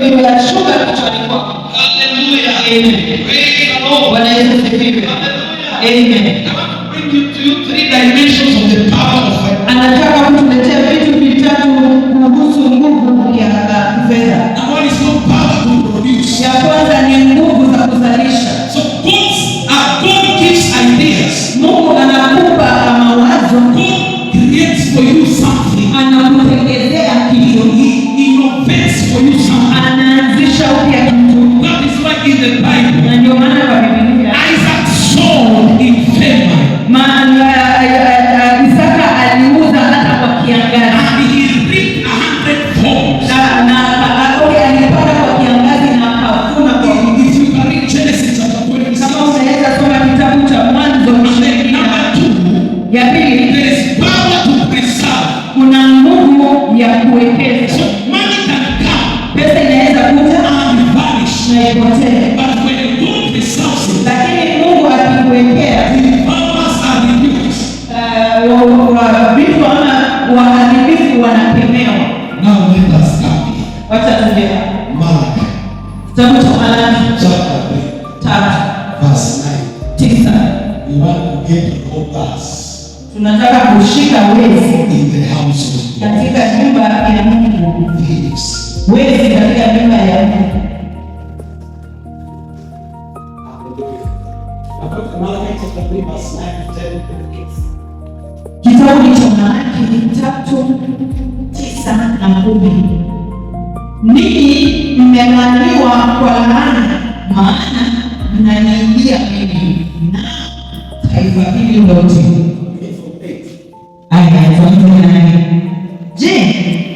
Inashuka kichwani kwako. Hallelujah. Amen. Praise the Lord. Bwana Yesu asifiwe. Hallelujah. Amen. I want to bring you to you three dimensions of the power of finance. Anataka kutuletea vitu vitatu kuhusu nguvu ya fedha. Number one is called power to produce. Ya kwanza ni nguvu za kuzalisha. So God gives ideas. Mungu anakupa mawazo, God creates for you something. Anakutengenezea kitu, He innovates for you something. Anaanzisha upya kitu. That is why in the Bible, Na ndio maana kwa Biblia Isaac sowed in famine maana Isaka aliuza hata kwa kiangazi and he reaped a hundredfold. Na okay, alipanda kwa kiangazi na akavuna kwa If you can read Genesis chapter 26. Kama unaweza soma kitabu cha Mwanzo And then 20. number two, Ya pili, there is power to preserve. Kuna nguvu ya kuwekeza. So money can come Pesa inaweza kuja and vanish. Na ipotee, But when God preserves it, lakini Mungu akikuwekea, the powers are rebuked. Vitu ama waharibifu wanakemewa. Now let us come here. Wacha tuje hapa. Malachi Kitabu cha Malaki chapter 3, 3 verse 9. 9. We want to get robbers Tunataka kushika wezi in the house of God. Katika nyumba ya Mungu, Thieves. Wezi katika nyumba ya Mungu. Hallelujah. I've Malachi chapter 3, verse 9 to 10. Kitabu cha Malaki 3:9 na 10. Ninyi mmelaaniwa kwa laana, maana mnaniibia mimi na taifa hili lote. Read from 8. Aya, tuanze nane. Je,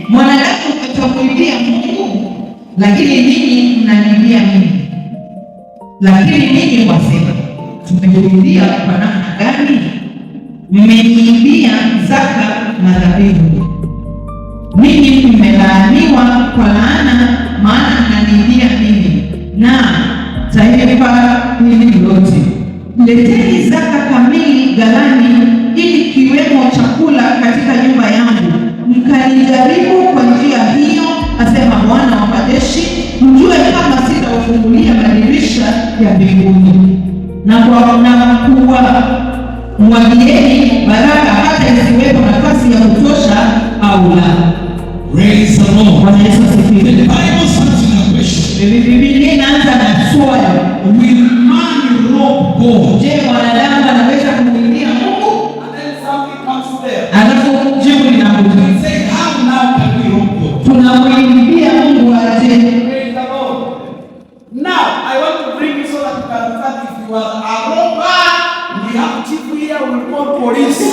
mwanadamu atamwibia Mungu? Lakini ninyi mnaniibia mimi. Lakini ninyi wasema, tumekuibia kwa namna gani? Mmeniibia zaka na dhabihu. Ninyi mmelaaniwa kwa laana, maana mnaniibia mimi na taifa hili lote. Leteni zaka kamili ghalani, ili kiwemo chakula katika nyumba yangu, mkanijaribu kwa njia hiyo, asema Bwana wa majeshi, mjue kama sitawafungulia madirisha ya mbinguni na kuwamwagieni baraka hata isiwepo nafasi ya kutosha au la. Praise the Lord. Bwana Yesu The asifiwe. Bible starts with a question. Biblia inaanza na swali. Will man rob God? Je, mwanadamu anaweza kumwibia Mungu? And then something comes there. Alafu jibu linakuja. He said, "How now can we rob God?" Tunamwibia Mungu aje? Praise the Lord. Now, I want to bring you so that you can understand if you are a robber, we have chief here, we'll call police.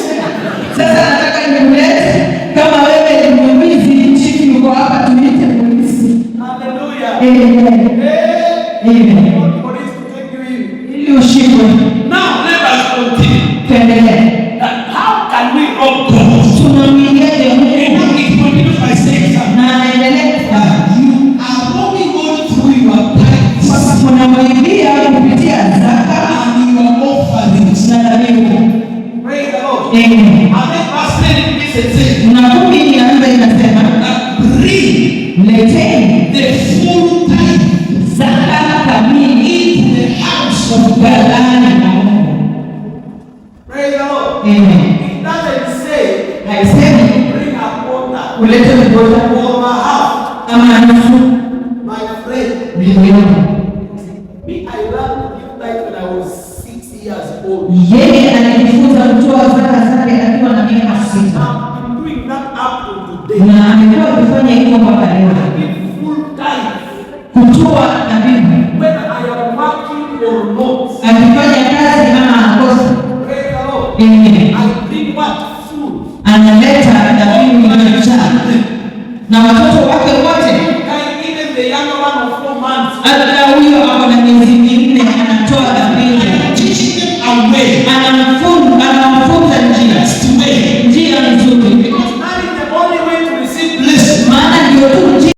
Sasa nataka nikulete kama wewe ni mwizi, chifu yuko hapa, tuite polisi. Hallelujah. Amen. Hey, Amen. call police to take you in. Ili ushikwe. Now, let us continue. Tuendelee. That how can we rob God? Tunamwibiaje And Mungu? now it continues by saying something. Na anaendelea kusema That you are robbing God through your tithes kwamba tunamwibia kupitia zaka and your offerings. Na dhabihu. Praise the Lord. Amen. And then verse 10 begins and says Na 10 inaanza inasema, that bring leteni the full tithe zaka kamili into the house of God. Ghalani mwa Mungu. Praise the Lord. Amen. It doesn't say Haisemi bring a quarter ulete mgoza or a half. Ama nusu. My friend, Ndugu yangu, me, I learned to give tithe when I was 6 years old. Yeye alijifunza kutoa zaka zake akiwa na miaka 6 I've been doing that up to today. Na amekuwa akifanya hivyo mpaka leo, Give full tithe, kutoa dhabihu, whether I am working or not. Akifanya kazi ama akosa. Praise the Lord. Amen. I bring what? Food. Analeta dhabihu iliyojaa na watoto wake wote.